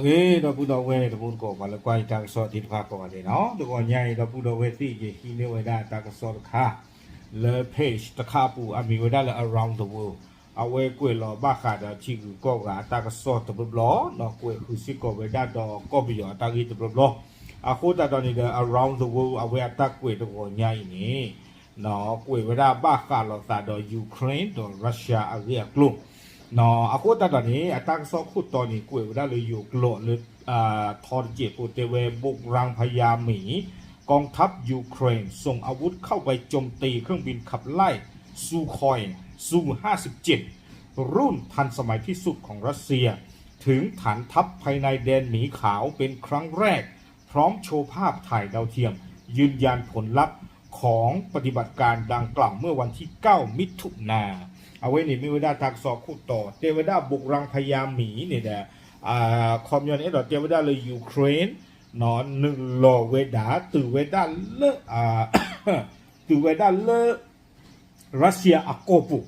ဂ့ၤ ဒီပုၢ်ဒီဝဲၢ်တံၤသကိး ပှၤလၢကွၢ်ယတၢ်ကစီၣ်သ့ၣ်တဖၣ်ကိးဂၤဒဲးန့ၣ်, တဂီၤညါအံၤ ဒီပုၢ်ဒီဝဲၢ်သ့ၣ် ယဟံးန့ၢ်ဝဲဒၣ်တၢ်ကစီၣ်တခါ လၢ page တခါအပူၤ အမံၤဝဲဒၣ်လၢ Around the World, အဝဲကွဲးလီၤဘၣ်ဃးဒီးထံဂုၤကီၢ်ဂၤအတၢ်ကစီၣ်တဘျီဘျီ, ဒီးကွဲးဃုာ်စ့ၢ်ကီးဝဲဒၣ်ဒီးကီၢ်ပယီၤအတၢ်ဂ့ၢ်တဘျီဘျီ. အဃိသတးဒီးန့ၣ်ဒီး Around the World အဝဲအတၢ်ကွဲးတဂီၤညါအံၤန့ၣ် ကွဲးဝဲဒၣ်ဘၣ်ဃးလိာ်သးဒီး Ukraine ဒီး Russia အဂ့ၢ်အကျိၤ. အဃိသတးဒီးန့ၣ် အတၢ်ကစီၣ်ခိၣ်တီန့ၣ် ကွဲးဝဲဒၣ်လၢယိၤကျိာ်လၢ ထီတစဲးဖိတဲဝဲ บุกรังพญาหมี กองทัพยูเครนส่งอาวุธเข้าไปโจมตีเครื่องบินขับไล่ Sukhoi ซู ห้าสิบเจ็ด รุ่นทันสมัยที่สุดของรัสเซีย ถึงฐานทัพภายในแดนหมีขาวเป็นครั้งแรก พร้อมโชว์ภาพถ่ายดาวเทียม ยืนยันผลลัพธ์ของปฏิบัติการดังกล่าวเมื่อวันที่ เก้า มิถุนา. အဝဲန့ၣ်မ့ၢ်ဝဲဒၣ်တၢ်ကစီၣ်ခိၣ်တီ တဲဝဲဒၣ် บุกรังพญาหมี န့ၣ်ဒီး အခီပညီန့ၣ် အဲၣ်ဒိးတဲဝဲဒၣ်လၢ Ukraine နုာ်လီၤဝဲဒၣ် တုၤဝဲဒၣ်လၢ တုၤဝဲဒၣ်လၢ Russia အကီၢ်ပူၤ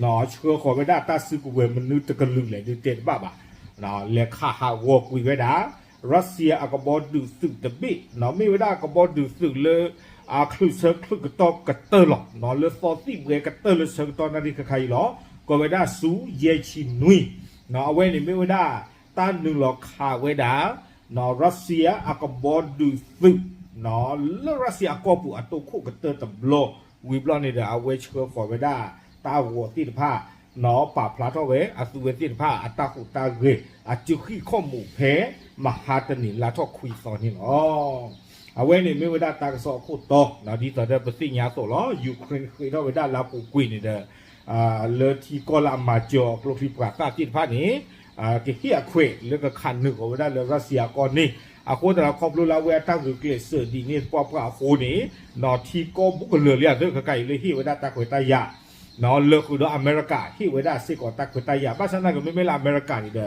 ဆှၢဃီၤဝဲဒၣ်တၢ်စုကဝဲၤမနုၤတကလုာ်လဲၣ်ဒုးတဲတဘၣ်ဘၣ်, လဲၤခးဟးဂီၤကွံာ်ဝဲဒၣ် Russia အကဘီဒုးသုးတဘ့ၣ်, မ့ၢ်ဝဲဒၣ်ကဘီဒုးသုးလၢ အချုးဆၢချုးကတီၢ်ကတၢၢ်လီၤ, လၢသီသံၣ်ဘှဲကတၢၢ်လၢဆၢကတီၢ်နၣ်ရံၣ်ခဲခါအံၤလီၤ, ကိးဝဲဒၣ် Su ယဲၢ်ဆံနွံ, အဝဲန့ၣ်မ့ၢ်ဝဲဒၣ် တၢ်နုာ်လီၤခးဝဲဒၣ် Russia အကဘီဒုးသုး လၢ Russia အကီၢ်ပူၤအတိခိၣ်ကတၢၢ်တဘျီ, ဝံၤဘျီန့ၣ်ဒီး အဝဲဆှၢဃီၤဝဲဒၣ် တၢ်ဂီၤသ့ၣ်တဖၣ် ပာ်ဖျါထီၣ်ဝဲ အသုဝဲသ့ၣ်တဖၣ်အတၢ်ဟူးတၢ်ဂဲၤ အစုဟံၣ်ခီၣ်မူးဖဲ မဟါတနံၤလါထီၣ်ခွံသီန့ၣ်လီၤ. အဝဲန့ၣ်မ့ၢ်ဝဲဒၣ်တၢ်ကစီၣ်အခိၣ်တီ, ဒ်သိးဒီးပသ့ၣ်ညါအသိးလီၤ, Ukraine ဃ့ထီၣ်ဝဲဒၣ်လၢအပူၤကွံာ်န့ၣ်ဒီး လၢထံကီၢ်လၢအမၤစၢၤအီၤကျိချံမျိာ်သၣ်သ့ၣ်တဖၣ်န့ၣ် ကဟ့ၣ်အခွဲးလၢကခးနုာ်ဃီၤဝဲဒၣ်လၢ Russia အကီၢ်န့ၣ်, အဃိသတးဒီးခီဖျိလၢအဝဲအတၢ်ဂုာ်ကျဲးစၢးဒ်န့ၣ်ပှၢ်ပှၢ်အဃိန့ၣ်, ထံကီၢ်ဘူးကလၢာ်လံအသ့ၣ်ခဲခါအံၤလၢဟ့ၣ်ဝဲဒၣ်တၢ်ခွဲးတၢ်ယာ် လၢဃုာ်ဒီးအမဲရကၤ ဟ့ၣ်ဝဲဒၣ်စ့ၢ်ကီးတၢ်ခွဲးတၢ်ယာ်, ဘၣ်ဆၣ်သနာ်က့ မ့မ့ၢ်လၢအမဲရကၤန့ၣ်ဒီး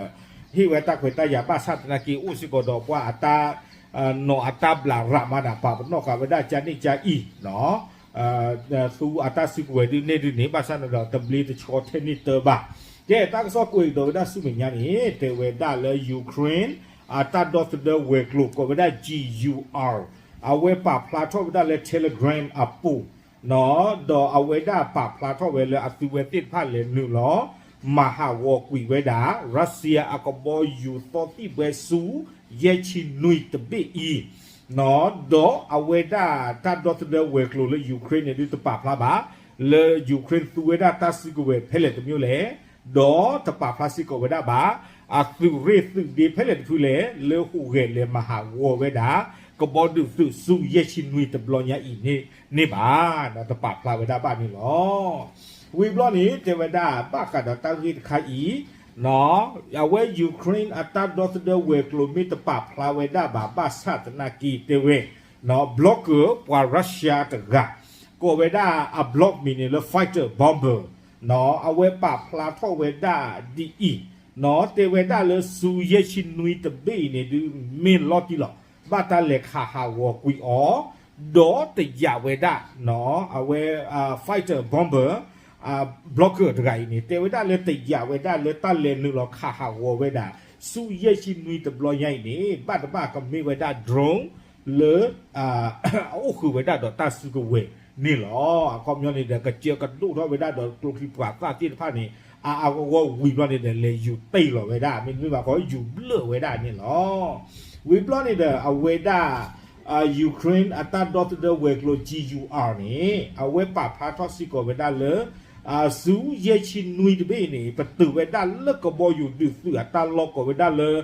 ဟ့ၣ်ဝဲတၢ်ခွဲးတၢ်ယာ် ဘၣ်ဆၣ်သနာ်က့ အိၣ်စ့ၢ်ကီးဒီးပှၤအတၢ် နီၢ်အတၢ်ဘျးရၤမးဒီး ပာ်ပနီၣ်ဃာ်ဝဲဒၣ်ကန့ၣ်ကအံၤ သူအတၢ်စုကဝဲၤဒုးနဲၣ်ဒုးန့ၣ် ဘၣ်ဆၣ်န့ၣ်ဒီး တဘျ့တဆှီထဲန့ၣ်တၢ်ဘၣ်. ကဲ တၢ်ကစီၣ်ကွဲးကဒီးဝဲဒၣ်ဆူမဲာ်ညါန့ၣ် တဲဝဲဒၣ်လၢ Ukraine အတၢ်ဒီသဒၢဝဲၤကျိၤ ကိးဝဲဒၣ် G U R အဝဲပာ်ဖျါထီၣ်ဝဲဒၣ်လၢ Telegram အပူၤ ဒီးအဝဲဒၣ်ပာ်ဖျါထီၣ်ဝဲလၢအသုဝဲသ့ၣ်တဖၣ်လဲၤနုာ်လီၤ မၤဟးဂီၤကွံာ်ဝဲဒၣ် Russia အကဘီယူၤသီသံၣ်ဘှဲဆူ ယဲၢ်ဆံနွံတဘ့ၣ်အံၤ ဒီးအဝဲဒၣ်တၢ်ဒီသဒၢဝဲၤကျိၤလၢ Ukraine န့ၣ်ဒုးတပာ်ဖျါဘၣ် လၢ Ukraine သူဝဲဒၣ်တၢ်စုကဝဲၤဖဲလဲၣ်တမံၤလဲၣ်, ဒီးတပာ်ဖျါစ့ၢ်ကီးဝဲဒၣ်ဘၣ် အသုးရ့ၣ်သုးဒ့ဖဲလဲၣ်တဖုလဲၣ် လၢဟူးဂဲၤလဲၤမၤဟးဂီၤဝဲဒၣ် ကဘီဒုးသုးဆူယဲၢ်ဆံနွံတဘျီညါအံၤန့ၣ်ဘၣ်, တပာ်ဖျါဝဲဒၣ်ဘၣ်န့ၣ်လီၤ. ဝံၤဘျီန့ၣ် တဲဝဲဒၣ်ဘၣ်ဃးဒီးတၢ်ဂ့ၢ်တခါအံၤ အဝဲ Ukraine အတၢ်ဒီသဒၢဝဲၤကျိၤမ့ၢ်တပာ်ဖျါဝဲဒၣ်ဘၣ် ဘၣ်ဆၣ်သနာ်က့တဲဝဲ blogger ပှၤ Russia တဂၤ ကိးဝဲဒၣ်အ blog မံၤန့ၣ်လၢ Fighter Bomber အဝဲပာ်ဖျါထီၣ်ဝဲဒၣ်ဒ်အံၤ တဲဝဲဒၣ်လၢဆူယဲၢ်ဆံနွံတဘ့ၣ်အံၤန့ၣ်ဒုး မ့ၢ်လီၤတံၢ်လီၤ ဘၣ်တၢ်လဲၤခးဟးဂီၤကွံာ်အီၤ ဒီးတယာ်ဝဲဒၣ် အဝဲ Fighter Bomber blogger တဂၤအံၤန့ၣ် တဲဝဲဒၣ်လၢတယာ်ဝဲဒၣ်လၢတၢ်လဲၤနုာ်လီၤခးဟးဂီၤဝဲဒၣ် ဆူယဲၢ်ဆံနွံတဘျီညါအံၤန့ၣ် ဘၣ်တဘၣ်ကမ့ၢ်ဝဲဒၣ် drone လၢ အအိၣ်ဃုာ်ဝဲဒၣ်ဒီးတၢ်စုကဝဲၤန့ၣ်လီၤ. အခီပညီန့ၣ်ဒီး ကစၢကဒိၣ်ထီၣ်ဝဲဒၣ်ဒီးကျိချံမျိာ်သၣ်သ့ၣ်တဖၣ်န့ၣ် အါအါဂီၢ်ဂီၢ်ဝံၤဘျီန့ၣ်ဒီး လဲၤယူၤတ့ၢ်လီၤဝဲဒၣ် မ့တမ့ၢ်ဘၣ်ဃီ ယူၤဘျၢၣ်ဝဲဒၣ်န့ၣ်လီၤ. ဝံၤဘျီန့ၣ်ဒီး အဝဲဒၣ် Ukraine အတၢ်ဒီသဒၢဝဲၤကျိၤ G U R န့ၣ် အဝဲပာ်ဖျါထီၣ်စ့ၢ်ကီးဝဲဒၣ်လၢ ဆူယဲၢ်ဆံနွံတဘ့ၣ်အံၤန့ၣ် ပတုာ်ဝဲဒၣ်လၢကဘီယူၤဒုးသုးအတၢ်လီၢ်ကိးဝဲဒၣ်လၢ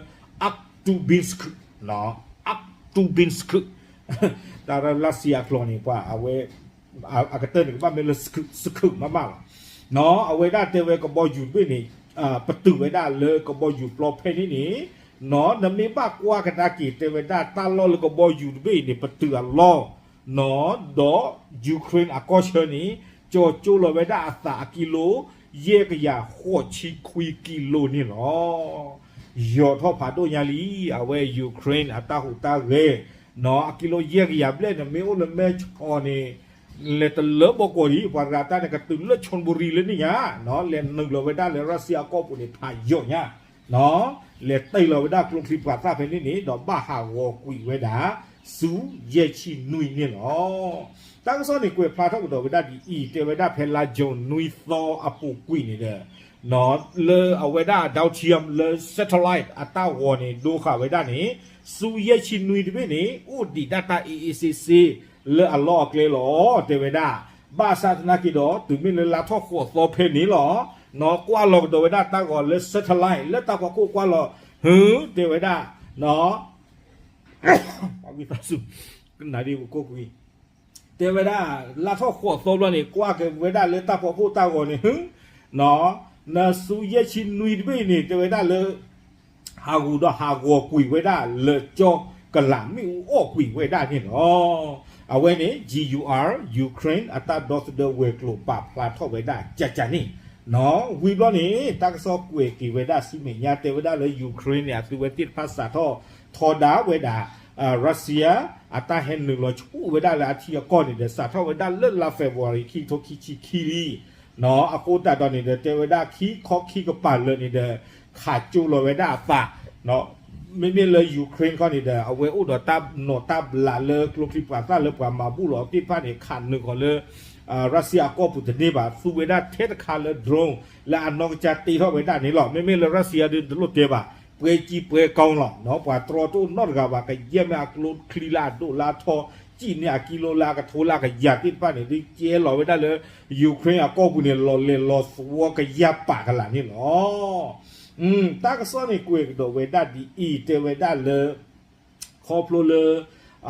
Aktubinsk, Aktubinsk တၢ်လၢလါစံအကျိာ်န့ၣ် ပှၤအဝဲ အကတၢၢ်န့ၣ် ကဘၣ်မ့ၢ်လၢ စခုး မးမးလီၤ. အဝဲဒၣ်တဲဝဲကဘီယူၤတဘ့ၣ်န့ၣ် ပတုာ်ဝဲဒၣ်လၢကဘီယူၤပျီဖဲန့ၣ်န့ၣ် နမ့ၢ်ဘၣ်ကွၢ်ကဒါက့ၤ တဲဝဲဒၣ်တၢ်လီၢ်လၢကဘီယူၤတဘ့ၣ်အံၤန့ၣ် ပတုာ်အလီၢ် ဒီး Ukraine အကီၢ်ဆၢန့ၣ် ကၠီၤကၠိလီၤဝဲဒၣ်အသးအကံလိ ယဲၢ်ကယၤဃိးဆံခွံကံလိန့ၣ်လီၤ. ယီၤထီၣ်ဖးဒိၣ်ညါလံ အဝဲ Ukraine အတၢ်ဟူးတၢ်ဂဲၤ အကံလိယဲၢ်ကယၤဘျဲၣ်န့ၣ် မ့ၢ်အိၣ်လၢမဲၢ်ဆီးန့ၣ် လဲၤတလၢဘီကီးလံ ပှၤတဂၤတၢ်န့ၣ် ကတုၤလၢ Chonburi လၢန့ၣ်ညါ လဲၤနုာ်လီၤဝဲဒၣ်လၢ Russia အကီၢ်ပူၤန့ၣ် ဖးယိာ်ညါ လဲၤတ့ၢ်လီၤဝဲဒၣ်ကျိချံပှၤသၣ်ဖဲန့ၣ်န့ၣ် ဒီးဘၣ်ဟးဂီၤကွံာ်ဝဲဒၣ် ဆူယဲၢ်ဆံနွံန့ၣ်လီၤ. တၢ်ကစီၣ်န့ၣ်ကွဲးဖျါထီၣ်ကဒီးဝဲဒၣ်ဒ်အံၤ, တဲဝဲဒၣ်ဖဲလါယူၤနွံသီအပူၤကွံာ်န့ၣ်ဒီး လၢအဝဲဒၣ် Dotium လၢ satellite အတၢ်ဂီၤန့ၣ် ဒိဃာ်ဝဲဒၣ်န့ၣ် ဆူယဲၢ်ဆံနွံတဘ့ၣ်န့ၣ် အိၣ်ဒံးဒၣ်တၢ်အ့ၣ်အ့ၣ်စ့စ့ လၢအလီၢ်အကျဲလီၤ တဲဝဲဒၣ်. ဘၣ်ဆၣ်သနာ်က့ဒီး တုၤမ့ၢ်လၢလါထီၣ်ဃိးသီဖဲန့ၣ်လီၤ, ကွၢ်လီၤကဒီးဝဲဒၣ်တၢ်ဂီၤလၢ satellite လၢတၢ်ဖီခိၣ်ကွၢ်လီၤ, ဟူ တဲဝဲဒၣ် ဝံသးစူၤ ကနၣ်ဒ်ပကိးကွံာ် တဲဝဲဒၣ် လါထီၣ်ဃိးသီဘျီန့ၣ် ကွၢ်က့ၤဝဲဒၣ်လၢတၢ်ဖီခိၣ်တၢ်ဂီၤန့ၣ် ဟူ နဆူယဲၢ်ဆံနွံတဘ့ၣ်အံၤန့ၣ် တဲဝဲဒၣ်လၢ ဟးဂူာ်ဒီးဟးဂီၤကွံာ်ဝဲဒၣ်လၢကၠီကလး မ့ၣ်အူအီၣ်ကွံာ်ဝဲဒၣ်န့ၣ်လီၤ. အဝဲန့ၣ် G U R Ukraine အတၢ်ဒီသဒၢဝဲၤကျိၤပာ်ဖျါထီၣ်ဝဲဒၣ်ကၠးကၠးန့ၣ် ဝံၤဘျီန့ၣ် တၢ်ကစီၣ်ကွဲးက့ၤဝဲဒၣ်ဆူမဲာ်ညါ တဲဝဲဒၣ်လၢ Ukraine န့ၣ် အသုဝဲသ့ၣ်တဖၣ်စးထီၣ်ထီဒါဝဲဒၣ် Russia အတၢ်ဟဲနုာ်လီၤဆူၣ်ဝဲဒၣ်လၢအထံအကီၢ်န့ၣ်ဒီး စးထီၣ်ဝဲဒၣ်လၢလါ February ခံကထိခံဆံခံလံ အဃိသတးဒီးန့ၣ်ဒီး တဲဝဲဒၣ်ခံခီခံကပၤလၢာ်န့ၣ်ဒီး ခးကၠိလီၤဝဲဒၣ်အသး မ့မ့ၢ်လၢ Ukraine ခီန့ၣ်ဒီး အဝဲအိၣ်ဒီးတၢ်နီၣ်တၢ်ဘျးလၢကျိချံပှၤသၣ်လၢပှၤမၤဘူၣ်လီၤသ့ၣ်တဖၣ်န့ၣ် ခးနုာ်ဃီၤလၢ Russia အကီၢ်ပူၤတန့ၢ်ဘၣ် သူဝဲဒၣ်ထဲတခါလၢ drone လၢအနီၢ်ကစၢ်တ့ထီၣ်ဝဲဒၣ်န့ၣ်လီၤ. မ့မ့ၢ်လၢ Russia ဒုးတလိၣ်တဲဘၣ် ပှဲၤကံပှဲၤကီလီၤ ပှၤတြီတအိၣ်နီတဂၤဘၣ် ကယဲၢ်မ့ၢ်အကျိချံလၢအဒိၣ်လၢအထီ စံၣ်န့ၢ်အကံလိလၢအကထိလၢအကယၤသ့ၣ်တဖၣ်န့ၣ် ဒုးကဲလီၤဝဲဒၣ်လၢ Ukraine အကီၢ်ပူၤန့ၣ် လီၤလဲၤလီၤသဝီကယၤပာ်ကလာ်န့ၣ်လီၤ. တၢ်ကစီၣ်န့ၣ်ကွဲးကဒီးဝဲဒၣ်ဒ်အံၤ တဲဝဲဒၣ်လၢ ခီဖျိလၢ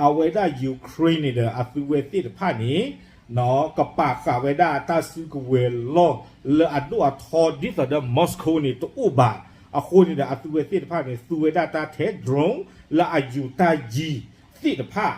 အဝဲဒၣ် Ukraine န့ၣ်ဒီး အသုဝဲသ့ၣ်တဖၣ်န့ၣ် ကပာ်ဃာ်ဝဲဒၣ်တၢ်စုကဝဲၤလီၢ်လၢအဒိၣ်အထီ ဒ်သိးဒီး Moscow န့ၣ် တအိၣ်ဘၣ် အဃိန့ၣ်ဒီး အသုဝဲသ့ၣ်တဖၣ်န့ၣ် သူဝဲဒၣ်တၢ်ထဲ drone လၢအယူၤတၢ်ယံၤသ့ၣ်တဖၣ်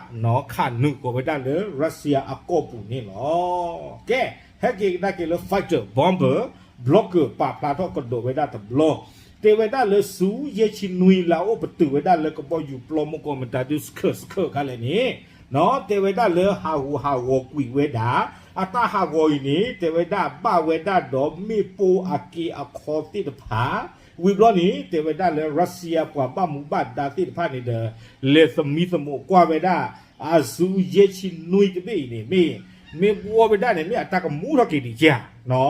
ခးနုာ်ဃီၤဝဲဒၣ်လၢ Russia အကီၢ်ပူၤန့ၣ်လီၤ. ကဲ ဟဲက့ၤကဒါက့ၤလၢ fighter bomber blocker ပာ်ဖျါထီၣ်ကဒီးဝဲဒၣ်တဘျီ တဲဝဲဒၣ်လၢဆူယဲၢ်ဆံနွံလၢအအိၣ်ပတုာ်ဝဲဒၣ်လၢကဘီယူၤပျီမုၢ်ကီၢ်မတၤဒု စခၢၣ်စခၢၣ်ခါလဲၣ်န့ၣ် တဲဝဲဒၣ်လၢဟးဂူာ်ဟးဂီၤကွံာ်ဝဲဒၣ် အတၢ်ဟးဂီၤအံၤန့ၣ် တဲဝဲဒၣ်ဘၣ်ဝဲဒၣ်ဒီးမ့ၣ်ပိၢ်အက့အခီသ့ၣ်တဖၣ် ဝံၤဘျီန့ၣ် တဲဝဲဒၣ်လၢ Russia ပှၤဘၣ်မူဘၣ်ဒါသ့ၣ်တဖၣ်န့ၣ်ဒီး လဲၤသမံသမိးကွၢ်ဝဲဒၣ် အဆူယဲၢ်ဆံနွံတဘ့ၣ်အံၤန့ၣ် မ့ၢ် မ့ၢ်ဘှီဝဲဒၣ်န့ၣ် မ့ၢ်အတၢ်ကမူထီၣ်က့ၤဒံးကဲဧါ,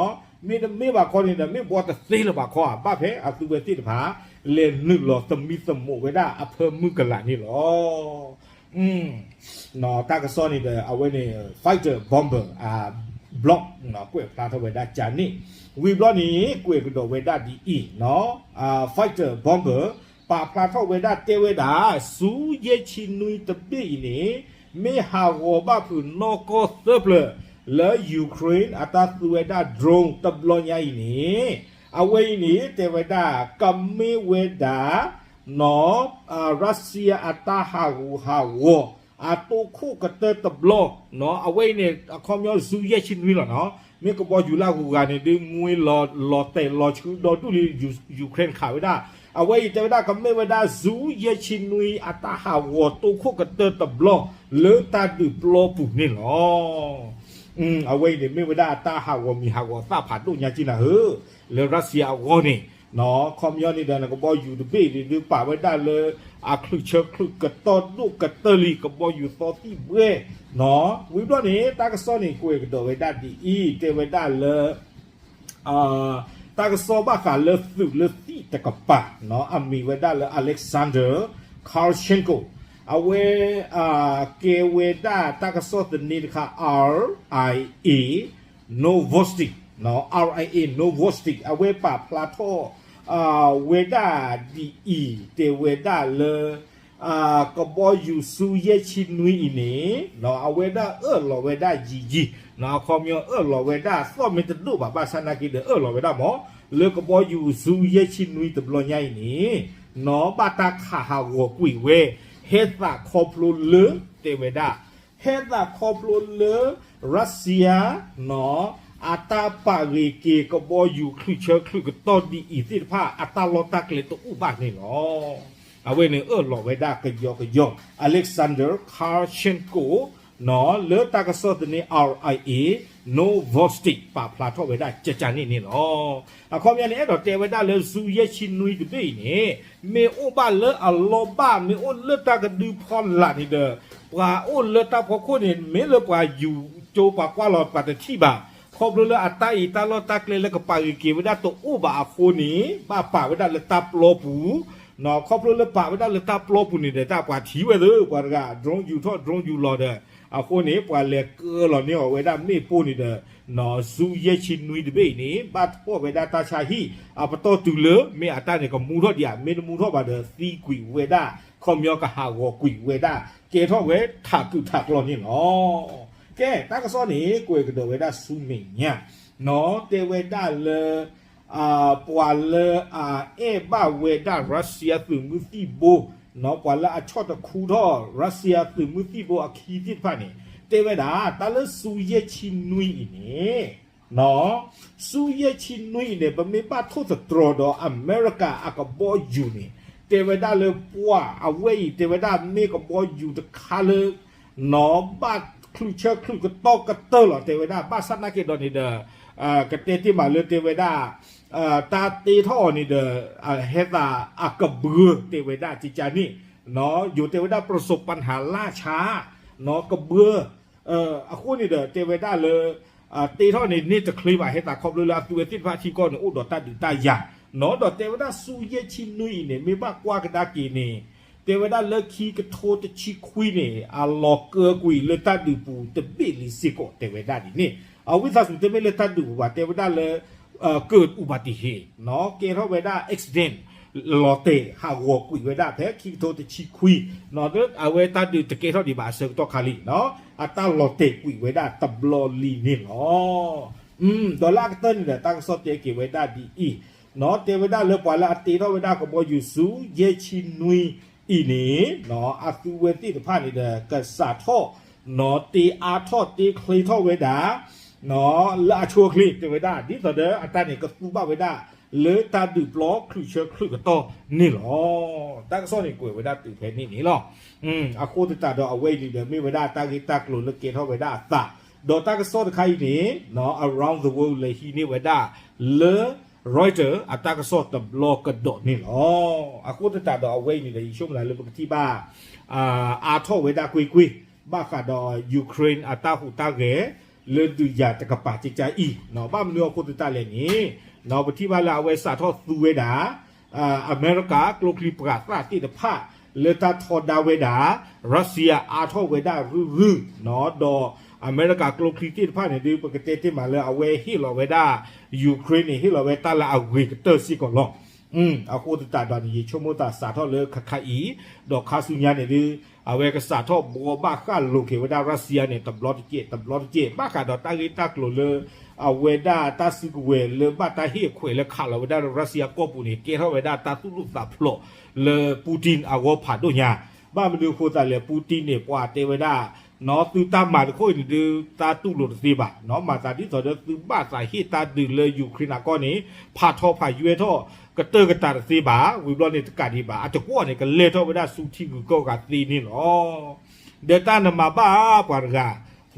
မ့တမ့ၢ်ဘၣ်ခီန့ၣ်ဒီး မ့ၢ်ဘှီတသ့လၢၤဘၣ်ခီဧါ, ဘၣ်ဖဲအသုဝဲသ့ၣ်တဖၣ် လဲၤနုာ်လီၤသမံသမိးဝဲဒၣ်အဖၢမုၢ်ကလာ်န့ၣ်လီၤ. တၢ်ကစီၣ်န့ၣ်ဒီး အဝဲန့ၣ် fighter bomber block ကွဲးဖျါထီၣ်ဝဲဒၣ်ကန့ၣ် ဝံၤဘျီန့ၣ် ကွဲးကဒီးဝဲဒၣ်ဒ်အံၤ fighter bomber ပာ်ဖျါထီၣ်ဝဲဒၣ်တဲဝဲဒၣ် ဆူယဲၢ်ဆံနွံတဘ့ၣ်အံၤန့ၣ် မ့ၢ်ဟးဂီၤဘၣ်ဖုးနီၢ်ကီၢ်သၢဖျၢၣ် လၢ Ukraine အတၢ်သူဝဲဒၣ် drone တဘျီညါအံၤန့ၣ် အဝဲအံၤန့ၣ် တဲဝဲဒၣ် ကမ့ၢ်ဝဲဒၣ် နီၢ် Russia အတၢ်ဟးဂူာ်ဟးဂီၤ အတိခိၣ်ကတၢၢ်တဘျီ အဝဲအံၤန့ၣ် အခီပညီဆူယဲၢ်ဆံနွံလီၤနီၤ, မ့ၢ်ကဘီယူၤလၢအဂုၤအဂၤန့ၣ် ဒုးငွ့လီၤတဲာ်လီၤဆှုဒီဒူၣ်လံ Ukraine ခးဝဲဒၣ်, အဝဲအံၤတဲဝဲဒၣ်ကမ့ၢ်ဝဲဒၣ်ဆူယဲၢ်ဆံနွံအတၢ်ဟးဂီၤတိခိၣ်ကတၢၢ်တဘျီ လၢတၢ်ဒုးပျီပူၤန့ၣ်လီၤ. အဝဲအံၤန့ၣ် မ့ၢ်ဝဲဒၣ်အတၢ်ဟးဂီၤမံၤဟးဂီၤသၣ်ဖးဒိၣ်ညါက့နၤဧၢ, လၢ Russia အဂီၢ်န့ၣ် ခီပညီန့ၣ်ဒီး နကဘီယူၤတဘ့ၣ်န့ၣ် ဒုးပာ်ဝဲဒၣ်လၢ အချုးဆၢချုးကတီၢ်ဒိၣ်ကတၢၢ်လံ ကဘီယူၤသီသံၣ်ဘှဲ, ဝံၤဘျီန့ၣ် တၢ်ကစီၣ်န့ၣ် ကွဲးကဒီးဝဲဒၣ်ဒ်အံၤ တဲဝဲဒၣ်လၢ တၢ်ကစီၣ်ဘၣ်ဃးလၢသုးလၢသံၣ်တကပၤ အမံၤဝဲဒၣ်လၢ Alexander Karchenko, အဝဲ ကဲဝဲဒၣ်တၢ်ကစီၣ်သန့တခါ R I A Novosti, R I A Novosti အဝဲပာ်ဖျါထီၣ် ဝဲဒၣ်ဒ်အံၤ တဲဝဲဒၣ်လၢ ကဘီယူၤဆူယဲၢ်ဆံနွံအံၤန့ၣ် အဝဲဒၣ်အၢၣ်လီၤဝဲဒၣ်ယံာ်ယံာ်, အခီပညီအၢၣ်လီၤဝဲဒၣ်သီၣ်မ့ၢ်တဒိၣ်ဘၣ် ဘၣ်ဆၣ်နာ်က့ဒီးအၢၣ်လီၤဝဲဒၣ်မး လၢကဘီယူၤဆူယဲၢ်ဆံနွံတဘျီညါအံၤန့ၣ် နီၢ်ဘၣ်တၢ်ခးဟးဂီၤကွံာ်ဝဲ ဟဲသးခီဖျိလၢ တဲဝဲဒၣ် ဟဲသးခီဖျိလၢ Russia နီၢ် အတၢ်ပာ်ဂ့ၤက့ၤကဘီယူၤချုးဆၢချုးကတီၢ်ဒ်အံၤသ့ၣ်တဖၣ် အတၢ်လီၢ်တၢ်ကျဲတအိၣ်ဘၣ်န့ၣ်လီၤ. အဝဲန့ၣ်အၢၣ်လီၤဝဲဒၣ်ကယီကယီ Alexander Karchenko နီၢ် လၢတၢ်ကစီၣ်သန့ R I A Novosti ပာ်ဖျါထီၣ်ဝဲဒၣ်ကကန့ၣ်န့ၣ်လီၤ. အခီပညီန့ၣ် အဲၣ်ဒိးတဲဝဲဒၣ်လၢ ဆူယဲၢ်ဆံနွံတဘ့ၣ်အံၤန့ၣ် မ့ၢ်အိၣ်ဘၣ်လၢအလီၢ်ဘၣ် မ့ၢ်အိၣ်လၢတၢ်ကဒုဖီလာ်န့ၣ်ဒီး ပှၤအိၣ်လၢတၢ်ဖီခိၣ်န့ၣ် မ့ၢ်လၢပှၤယူၤကၠိ ပှၤကွၢ်လီၤပှၤတထံၣ်ဘၣ်. ခီဖျိလၢအတၢ်အံၤတၢ်လီၢ်တၢ်ကျဲလၢကပာ်ဂ့ၤက့ၤဝဲဒၣ်တအိၣ်ဘၣ်အဃိန့ၣ် ဘၣ်ပာ်ဝဲဒၣ်လၢတၢ်ပျီပူၤ ခီဖျိလၢပာ်ဝဲဒၣ်လၢတၢ်ပျီပူၤန့ၣ်ဒီး တၢ်ပှၤထံၣ်ဝဲသ့ၣ် ပှၤတဂၤ drone ယူၤထီၣ် drone ယူၤလီၤဒီး အဃိန့ၣ် ပှၤလဲၤကၢလီၤန့ၢ်အီၤဝဲဒၣ်မ့ၣ်ပိၢ်န့ၣ်ဒီး ဆူယဲၢ်ဆံနွံတဘ့ၣ်အံၤန့ၣ် ဘၣ်ထီၣ်ဝဲဒၣ်တၢ်ဆါဟံၣ် အပတီၢ်တုၤလၢ မ့ၢ်အတၢ်န့ၣ်ကမူထီၣ်ဒံးဧါ မ့ၢ်တမူထီၣ်ဘၣ်ဒီး သံကွံာ်ဝဲဒၣ် ခီပညီကဟးဂီၤကွံာ်ဝဲဒၣ် ကဲထီၣ်ဝဲထးကုာ်ထးကျီန့ၣ်လီၤ. ကဲ တၢ်ကစီၣ်န့ၣ် ကွဲးကဒီးဝဲဒၣ်ဆူမဲာ်ညါ နီၢ် တဲဝဲဒၣ်လၢ ပှၤလၢအအဲၣ်ဘၣ်ဝဲဒၣ် Russia သုးမုၢ်သံၣ်ဘိ နီၢ် ပှၤလၢအဆီၣ်တခူထီၣ် Russia သုးမုၢ်သံၣ်ဘိအခံသ့ၣ်တဖၣ်န့ၣ် တဲဝဲဒၣ် တၢ်လၢဆူယဲၢ်ဆံနွံအံၤန့ၣ် နီၢ် ဆူယဲၢ်ဆံနွံအံၤန့ၣ် ပမ့ၢ်ဘၣ်ထိၣ်သတြီၤဒီးအမဲရကၤအကဘီယူၤန့ၣ် တဲဝဲဒၣ်လၢပှၤအဝဲအံၤ တဲဝဲဒၣ်မ့ၢ်ကဘီယူၤတခါလၢ နီၢ် ဘၣ်ချုးဆၢချုးကတီၢ်ကတၢၢ်လီၤ တဲဝဲဒၣ် ဘၣ်ဆၣ်နာ်က့ၤဒီးန့ၣ်ဒီး ကတဲတ့ၢ်မးလၢတဲဝဲဒၣ် တၢ်တ့ထီၣ်အီၤန့ၣ်ဒီး ဟဲသးအကဘှၢ တဲဝဲဒၣ်ကကန့ၣ် နီၢ် ယိၤတဲဝဲဒၣ် ပရစိးပၣ်ဟးလၢ်ဆါ နီၢ် ကဘှၢ အဃိန့ၣ်ဒီး တဲဝဲဒၣ်လၢ တ့ထီၣ်န့ၣ်န့ၢ်တချ့ဘၣ် ဟဲသးခီဖျိလၢအသုဝဲသ့ၣ်တဖၣ်ထံကီၢ်န့ၣ် အိၣ်ဒီးတၢ်ဒုးတၢ်ယၤ နီၢ် ဒီးတဲဝဲဒၣ်ဆူယဲၢ်ဆံနွံအံၤန့ၣ် မ့ၢ်ဘၣ်ကွၢ်ကဒါက့ၤန့ၣ် တဲဝဲဒၣ်လၢခံကထိတဆံခွံန့ၣ် အလီၤကၢကွံာ်လၢတၢ်ဒုးပူၤတဘ့ၣ်လံစ့ၢ်ကီး တဲဝဲဒၣ်ဒ်န့ၣ် အဝံသးစူၤတမ့ၢ်လၢတၢ်ဒုးပူၤဘၣ် တဲဝဲဒၣ်လၢ ကၢၣ်အူဘၣ်တံၢ်ဟ့ၣ် နီၢ် ကဲထီၣ်ဝဲဒၣ် accident လီၤတဲာ်ဟးဂီၤကွံာ်ဝဲဒၣ်ဖဲခံကထိတဆံခွံ နီၢ် အဝဲတၢ်ဒုးတကဲထီၣ်ဒံးဘၣ်အဆၢကတီၢ်ခါလံ နီၢ် အတၢ်လီၤတဲာ်ကွံာ်ဝဲဒၣ်တဘျီလံန့ၣ်လီၤ. ဒီးလၢအကတၢၢ်န့ၣ်ဒီး တၢ်ကစီၣ်တဲက့ၤဝဲဒၣ်ဒ်အံၤ နီၢ် တဲဝဲဒၣ်လၢပှၤလၢအတ့ထီၣ်ဝဲဒၣ်ကဘီယူၤဆူယဲၢ်ဆံနွံအံၤန့ၣ် နီၢ် အသုဝဲသ့ၣ်တဖၣ်န့ၣ်ဒီး ကစးထီၣ် နီၢ် တ့အါထီၣ်တ့ချ့ထီၣ်ဝဲဒၣ် နီၢ် လၢအဆိအချ့ တဲဝဲဒၣ် ဒ်သိးဒီးအတၢ်န့ၣ် ကသူဘၣ်ဝဲဒၣ် လၢတၢ်ဒုးပျီချုးဆၢချုးကတီၢ်န့ၣ်လီၤ. တၢ်ကစီၣ်န့ၣ်ကွဲးဝဲဒၣ်တုၤဖဲန့ၣ်န့ၣ်လီၤ. အဃိသတးဒီးအဝဲအံၤန့ၣ်ဒီး မ့ၢ်ဝဲဒၣ်တၢ်ဂ့ၢ်တၢ်ကျိၤလၢကဲထီၣ်ဝဲဒၣ်အသး ဒီးတၢ်ကစီၣ်တခါအံၤန့ၣ် နီၢ် Around the World လဲၤဟံးန့ၢ်ဝဲဒၣ်လၢ Reuters အတၢ်ကစီၣ်တဘျီကဒီးန့ၣ်လီၤ. အဃိသတးဒီးအဝဲအံၤန့ၣ်ဒီး ယဆိကမိၣ်သးလၢပကထံၣ်ဘၣ် အါထီၣ်ဝဲဒၣ်ကွ့ၢ်ကွ့ၢ် ဘၣ်ဃးဒီး Ukraine အတၢ်ဟူးတၢ်ဂဲၤ လၢဒုးယၤတကပၤကကအံၤ ဘၣ်မနုၤအဃိသတးလဲၣ်န့ၣ် ပထံၣ်ဘၣ်လၢအဝဲစးထီၣ်သူဝဲဒၣ် အမဲရကၤကျိချံပှၤသၣ်သ့ၣ်တဖၣ် လၢတၢ်ထီဒါဝဲဒၣ် Russia အါထီၣ်ဝဲဒၣ်ရုၢ်ရုၢ် ဒီးအမဲရကၤကျိချံသ့ၣ်တဖၣ်န့ၣ်ဒုး ပကတဲတ့ၢ်မးလၢအဝဲဟ့ၣ်လီၤဝဲဒၣ် Ukraine န့ၣ် ဟ့ၣ်လီၤဝဲတၢ်လၢအဂ့ၤကတၢၢ်စ့ၢ်ကီးလီၤ. အဃိသတးဒီးန့ၣ် ယဆိကမိၣ်သးစးထီၣ်လၢခါခါအံၤ ဒီးခါဆူညါန့ၣ်ဒုး အဝဲကစးထီၣ်ဘှီဘၣ်ဃၣ်လိာ်က့ၤဝဲဒၣ် Russia န့ၣ် တဘျီတကဲး တဘျီတကဲး ဘၣ်ဃးဒီးတၢ်ဂ့ၢ်တၢ်ကျိၤလၢ အဝဲဒၣ်တၢ်စုကဝဲၤလၢဘၣ်တၢ်ဟ့ၣ်အခွဲးလၢခးလီၤဝဲဒၣ်လၢ Russia ကီၢ်ပူၤန့ၣ် ကဲထီၣ်ဝဲဒၣ်တၢ်သူၣ်ဒိၣ်သးဖျိးလၢ Putin အဂီၢ်ဖးဒိၣ်ညါ ဘၣ်မနုၤအဃိသတးလဲၣ် Putin န့ၣ် ပှၤတဲဝဲဒၣ် နီၢ် သုတၢ်မၤတခိၣ်အံၤန့ၣ်ဒုး တၢ်တူၢ်လိာ်တသ့ဘၣ် နီၢ် မၤသးဒ်သိးဒီးသုဘၣ်သးဟ့ၣ်တၢ်ဒုးလၢ Ukraine အကီၢ်န့ၣ် ဖးထီဖးယွဲထီၣ် ကတၢၢ်ကတၢၢ်တသ့ဘၣ် ဝံၤဘျီန့ၣ်တကးဒံးဘၣ် အတကွီၢ်န့ၣ် ကလဲၤထီၣ်ဝဲဒၣ်ဆူထံဂုၤကီၢ်ဂၤသ့န့ၣ်လီၤ. ဒီးတၢ်နမၤဘၣ်ပှၤတဂၤ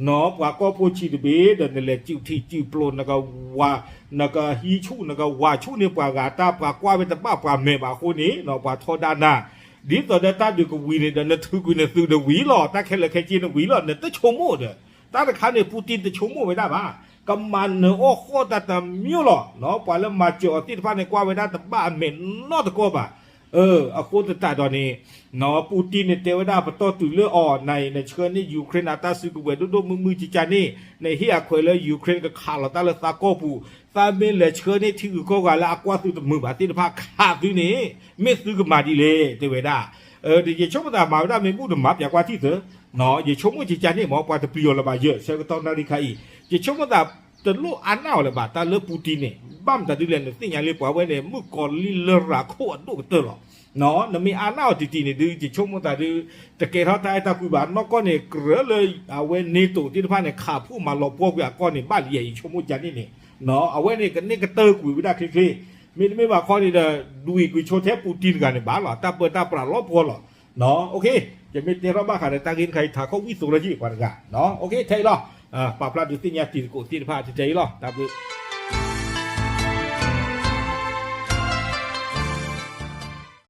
နီၢ် ပှၤကီၢ်ဖိဆံးတဘ့ၣ် ဒီးနလဲၤစုးထံစုးပျိး နကဝၤ နကဟံးဆူၣ် နကဝၤဆူၣ်န့ၢ်ပှၤဂၤ တၢ်ပှၤကွၢ်ဝဲတဘၣ်ပှၤမဲာ်ဘၣ်အဃိန့ၣ် နီၢ် ပှၤထီဒါနၤ ဒ်သိးဒီးတၢ်ဒုးကဝံၤန့ၣ်ဒီး နထုးကွံာ်နသုးနဝံၤလီၤ တၢ်ခဲလၢာ်ခဲဆ့နဝံၤလီၤ နတဆိကမိၣ်ဒီး တၢ်တခါန့ၣ် Putin တဆိကမိၣ်ဝဲဒၣ်ဘၣ် ကမၤနၢၤအီၣ်ဃီၣ်တၢ်တမံၤလီၤ နီၢ် ပှၤလၢမၤစၢၤအီၤသ့ၣ်တဖၣ်န့ၣ် ကွၢ်ဝဲဒၣ်တဘၣ်အမဲာ်နီတကီၢ်ဘၣ် အဃိသတးဒီးန့ၣ် နီၢ် Putin န့ၣ် တဲဝဲဒၣ်ပတီၢ်တုၤလၢအီၤ နၤအံၤ နဆှၢန့ၢ် Ukraine အတၢ်စုကဝဲၤဒိၣ်ဒိၣ်မုၢ်မုၢ်ကကန့ၣ် နဟ့ၣ်အခွဲးလၢ Ukraine ကခးလီၤတၢ်လၢသးကီၢ်ပူၤ သးမ့ၢ်လဲၤဆှၢန့ၢ်ထံဂုၤကီၢ်ဂၤလၢအကွၢ်သုးတမုာ်ဘၣ်သ့ၣ်တဖၣ်ခးသုန့ၣ် မ့ၢ်သုကမၤဒ်လဲၣ် တဲဝဲဒၣ် ဒီးယဆိကမိၣ်သးမၤဝဲဒၣ်မ့ၢ်ဘူၣ်တမၤပျးကွၢ်ထံၣ်သၢ ယဆိကမိၣ်ကကန့ၣ်မ့ၢ် ပှၤတပျံၤအီၤလၢၤဘၣ်ယဲၢ် ဆၢကတီၢ်နၣ်ရံၣ်ခါအံၤ ယဆိကမိၣ်သး တလိၣ်အါနၢ်အီၤလၢၤဘၣ် တၢ်လၢ Putin န့ၣ် ဘၣ်မတၤဒ်လဲၣ် နသ့ၣ်ညါလံ ပှၤဝဲန့ၣ် မုၣ်ကီၤလံၢ်လရာ်ခိၣ်အဒိၣ်ကတၢၢ်လီၤ နမ့ၢ်အါနၢ်အီၤတံၢ်တံၢ်န့ၣ်ဒုး ယဆိကမိၣ်သးဒုး တကဲထီၣ်တၢ်အဲၣ်တၢ်ကွံဘၣ် နီၢ်ကီၢ်န့ၣ် ကြၢးလၢ အဝဲ NATO သ့ၣ်တဖၣ်န့ၣ် ခးဖှိၣ်မၤလီၤပှီၢ်ကွံာ်အကီၢ်န့ၣ် ဘၣ်လံယဲၢ် ယဆိကမိၣ်ကန့ၣ်န့ၣ် အဝဲန့ၣ် ကန့ၢ်ကတၢၢ်ကွံာ်ဝဲဒၣ်ချ့ချ့ မ့တမ့ၢ်ဘၣ်ခီန့ၣ်ဒီး ဒွံးကွံာ်ဆိထဲ Putin တဂၤန့ၣ်ဘၣ်လီၤ တၢ်ပၢတၢ်ပြးလီၤပှီၢ်လီၤ ယမ့ၢ်တဲထီၣ်ဘၣ်ဃးဒီးတၢ်ဂ့ၢ်တခါအံၤ ထးခိၣ်ဝံၣ်သိးလၢဟံၣ်ပှၤတဂၤ ထဲအံၤလီၤ ပာ်ဖျါဒုးသ့ၣ်ညါတံၤသကိးသ့ၣ်တဖၣ်ထဲအံၤလီၤ. တၢ်ဘျုး